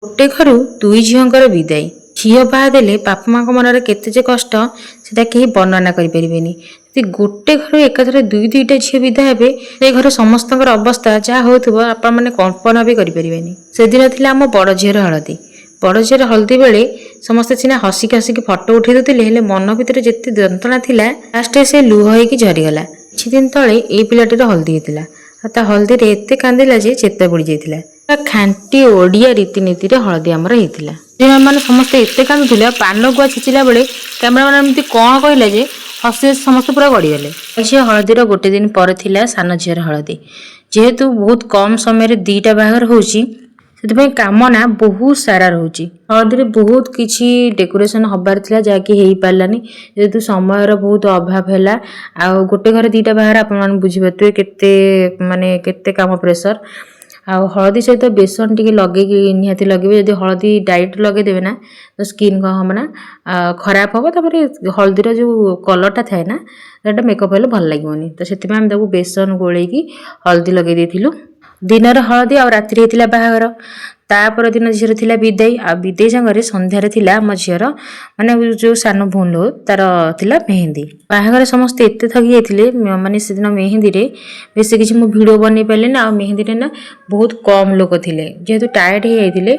ଗୋଟେ ଘରୁ ଦୁଇ ଝିଅଙ୍କର ବିଦାୟ। ଝିଅ ବାହା ଦେଲେ ବାପା ମାଙ୍କ ମନରେ କେତେ ଯେ କଷ୍ଟ, ସେଟା କେହି ବର୍ଣ୍ଣନା କରିପାରିବେନି। ଯଦି ଗୋଟେ ଘରୁ ଏକାଥରେ ଦୁଇ ଦୁଇଟା ଝିଅ ବିଦା ହେବେ, ସେ ଘରେ ସମସ୍ତଙ୍କର ଅବସ୍ଥା ଯାହା ହେଉଥିବ, ଆପଣମାନେ କଳ୍ପନା ବି କରିପାରିବେନି। ସେଦିନ ଥିଲା ଆମ ବଡ଼ ଝିଅର ହଳଦୀ। ବଡ଼ ଝିଅର ହଳଦୀ ବେଳେ ସମସ୍ତେ ସିନା ହସିକି ହସିକି ଫଟୋ ଉଠେଇ ଦେଉଥିଲେ, ହେଲେ ମନ ଭିତରେ ଯେତେ ଯନ୍ତ୍ରଣା ଥିଲା, ଲାଷ୍ଟରେ ସେ ଲୁହ ହେଇକି ଝରିଗଲା। କିଛି ଦିନ ତଳେ ଏଇ ପିଲାଟିର ହଳଦୀ ହେଇଥିଲା ଆଉ ତା ହଳଦୀରେ ଏତେ କାନ୍ଦିଲା ଯେ ଚେତା ବୁଡ଼ି ଯାଇଥିଲା। ପୁରା ଖାଣ୍ଟି ଓଡ଼ିଆ ରୀତିନୀତିରେ ହଳଦୀ ଆମର ହେଇଥିଲା। ଝିଅମାନେ ସମସ୍ତେ ଏତେ କାନ୍ଦୁଥିଲେ ଆଉ ପାନ ଗୁଆ ଛେଚିଲା ବେଳେ କ୍ୟାମେରାମ୍ୟାନ୍ ଏମିତି କ'ଣ କହିଲା ଯେ ହସି ହସି ସମସ୍ତେ ପୁରା ଗଡ଼ିଗଲେ। ଝିଅ ହଳଦୀର ଗୋଟେ ଦିନ ପରେ ଥିଲା ସାନ ଝିଅର ହଳଦୀ। ଯେହେତୁ ବହୁତ କମ୍ ସମୟରେ ଦୁଇଟା ବାହାଘର ହେଉଛି, ସେଥିପାଇଁ କାମ ନା ବହୁତ ସାରା ରହୁଛି। ହଳଦୀରେ ବହୁତ କିଛି ଡେକୋରେସନ୍ ହବାର ଥିଲା, ଯାହାକି ହେଇପାରିଲାନି, ଯେହେତୁ ସମୟର ବହୁତ ଅଭାବ ହେଲା। ଆଉ ଗୋଟେ ଘରେ ଦୁଇଟା ବାହାଘର, ଆପଣମାନେ ବୁଝିପାରୁଥିବେ କେତେ ମାନେ କେତେ କାମ ପ୍ରେସର। ଆଉ ହଳଦୀ ସହିତ ବେସନ ଟିକେ ଲଗେଇକି ନିହାତି ଲଗେଇବେ। ଯଦି ହଳଦୀ ଡାଇରେକ୍ଟ ଲଗେଇଦେବେ ନା, ତ ସ୍କିନ୍ କ'ଣ ହେବ ନା ଖରାପ ହେବ। ତାପରେ ହଳଦୀର ଯେଉଁ କଲର୍ଟା ଥାଏ ନା, ସେଇଟା ମେକଅପ୍ ହେଲେ ଭଲ ଲାଗିବନି। ତ ସେଥିପାଇଁ ଆମେ ତାକୁ ବେସନ ଗୋଳେଇକି ହଳଦୀ ଲଗେଇ ଦେଇଥିଲୁ। ଦିନର ହଳଦୀ ଆଉ ରାତିରେ ହେଇଥିଲା ବାହାଘର। ତାପର ଦିନ ଝିଅର ଥିଲା ବିଦାଇ। ଆଉ ବିଦାଇ ସାଙ୍ଗରେ ସନ୍ଧ୍ୟାରେ ଥିଲା ଆମ ଝିଅର, ମାନେ ଯେଉଁ ସାନ ଭଉଣୀ ଲୋ, ତାର ଥିଲା ମେହେନ୍ଦି। ବାହାଘର ସମସ୍ତେ ଏତେ ଥକି ଯାଇଥିଲେ, ମାନେ ସେଦିନ ମେହେନ୍ଦିରେ ବେଶୀ କିଛି ମୁଁ ଭିଡ଼ିଓ ବନେଇ ପାରିଲିନି। ଆଉ ମେହେନ୍ଦିରେ ନା ବହୁତ କମ୍ ଲୋକ ଥିଲେ, ଯେହେତୁ ଟାୟାର୍ଡ଼ ହେଇଯାଇଥିଲେ,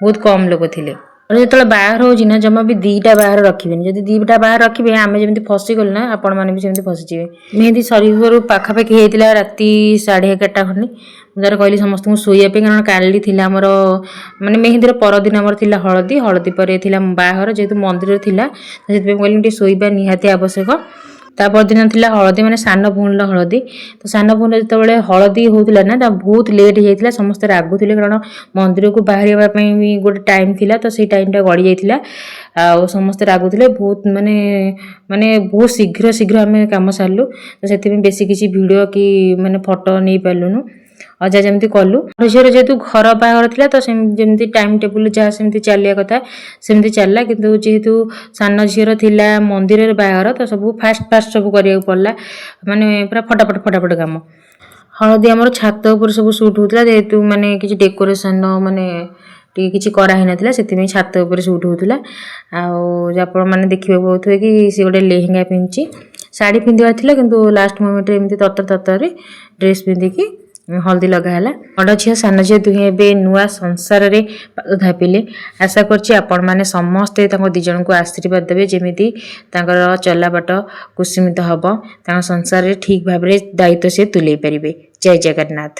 ବହୁତ କମ୍ ଲୋକ ଥିଲେ। ଆଉ ଯେତେବେଳେ ବାହାଘର ହେଉଛି ନା, ଜମା ବି ଦୁଇଟା ବାହାଘର ରଖିବେନି। ଯଦି ଦୁଇଟା ବାହାଘର ରଖିବେ, ଆମେ ଯେମିତି ଫସିଗଲୁ ନା, ଆପଣମାନେ ବି ସେମିତି ଫସିଯିବେ। ମେହେନ୍ଦି ସରିବାରୁ ପାଖାପାଖି ହେଇଥିଲା ରାତି 11:30 ଖଣ୍ଡେ। ମୁଁ ତାର କହିଲି ସମସ୍ତଙ୍କୁ ଶୋଇବା ପାଇଁ, କାରଣ କାଲି ଥିଲା ଆମର, ମାନେ ମେହେନ୍ଦିର ପରଦିନ ଆମର ଥିଲା ହଳଦୀ, ହଳଦୀ ପରେ ଥିଲା ବାହାଘର। ଯେହେତୁ ମନ୍ଦିରରେ ଥିଲା, ସେଥିପାଇଁ ମୁଁ କହିଲି ଟିକେ ଶୋଇବା ନିହାତି ଆବଶ୍ୟକ। ତା ପରଦିନ ଥିଲା ହଳଦୀ, ମାନେ ସାନ ଭଉଣୀର ହଳଦୀ। ତ ସାନ ଭଉଣୀର ଯେତେବେଳେ ହଳଦୀ ହେଉଥିଲା ନା, ତା ବହୁତ ଲେଟ୍ ହେଇଯାଇଥିଲା। ସମସ୍ତେ ରାଗୁଥିଲେ, କାରଣ ମନ୍ଦିରକୁ ବାହାରିବା ପାଇଁ ବି ଗୋଟେ ଟାଇମ୍ ଥିଲା, ତ ସେଇ ଟାଇମ୍ଟା ଗଡ଼ି ଯାଇଥିଲା ଆଉ ସମସ୍ତେ ରାଗୁଥିଲେ ବହୁତ। ମାନେ ମାନେ ବହୁତ ଶୀଘ୍ର ଶୀଘ୍ର ଆମେ କାମ ସାରିଲୁ, ତ ସେଥିପାଇଁ ବେଶୀ କିଛି ଭିଡ଼ିଓ କି ମାନେ ଫଟୋ ନେଇପାରିଲୁନୁ। ଆଉ ଯାହା ଯେମିତି କଲୁ। ଝିଅର ଯେହେତୁ ଘର ବାହାଘର ଥିଲା, ତ ସେମିତି ଯେମିତି ଟାଇମ୍ ଟେବୁଲ୍ ଯାହା ସେମିତି ଚାଲିବା କଥା, ସେମିତି ଚାଲିଲା। କିନ୍ତୁ ଯେହେତୁ ସାନ ଝିଅର ଥିଲା ମନ୍ଦିରରେ ବାହାଘର, ତ ସବୁ ଫାଷ୍ଟ ଫାଷ୍ଟ ସବୁ କରିବାକୁ ପଡ଼ିଲା, ମାନେ ପୁରା ଫଟାଫଟ ଫଟାଫଟ କାମ। ହଳଦୀ ଆମର ଛାତ ଉପରେ ସବୁ ସୁଟ୍ ହେଉଥିଲା। ଯେହେତୁ ମାନେ କିଛି ଡେକୋରେସନ୍ ମାନେ ଟିକେ କିଛି କରାହେଇନଥିଲା, ସେଥିପାଇଁ ଛାତ ଉପରେ ସୁଟ୍ ହେଉଥିଲା। ଆଉ ଆପଣମାନେ ଦେଖିବାକୁ ପାଉଥିବେ କି ସେ ଗୋଟେ ଲେହେଙ୍ଗା ପିନ୍ଧିଛି। ଶାଢ଼ୀ ପିନ୍ଧିବାର ଥିଲା, କିନ୍ତୁ ଲାଷ୍ଟ ମୋମେଣ୍ଟରେ ଏମିତି ତରତର ତରତରରେ ଡ୍ରେସ୍ ପିନ୍ଧିକି ହଳଦୀ ଲଗା ହେଲା। ବଡ଼ ଝିଅ, ସାନ ଝିଅ ଦୁହେଁ ଏବେ ନୂଆ ସଂସାରରେ ପାଦ ଥାପିଲେ। ଆଶା କରୁଛି ଆପଣମାନେ ସମସ୍ତେ ତାଙ୍କ ଦୁଇ ଜଣଙ୍କୁ ଆଶୀର୍ବାଦ ଦେବେ, ଯେମିତି ତାଙ୍କର ଚଲାବାଟ କୁସୁମିତ ହେବ, ତାଙ୍କ ସଂସାରରେ ଠିକ୍ ଭାବରେ ଦାୟିତ୍ୱ ସେ ତୁଲେଇ ପାରିବେ। ଜୟ ଜଗନ୍ନାଥ।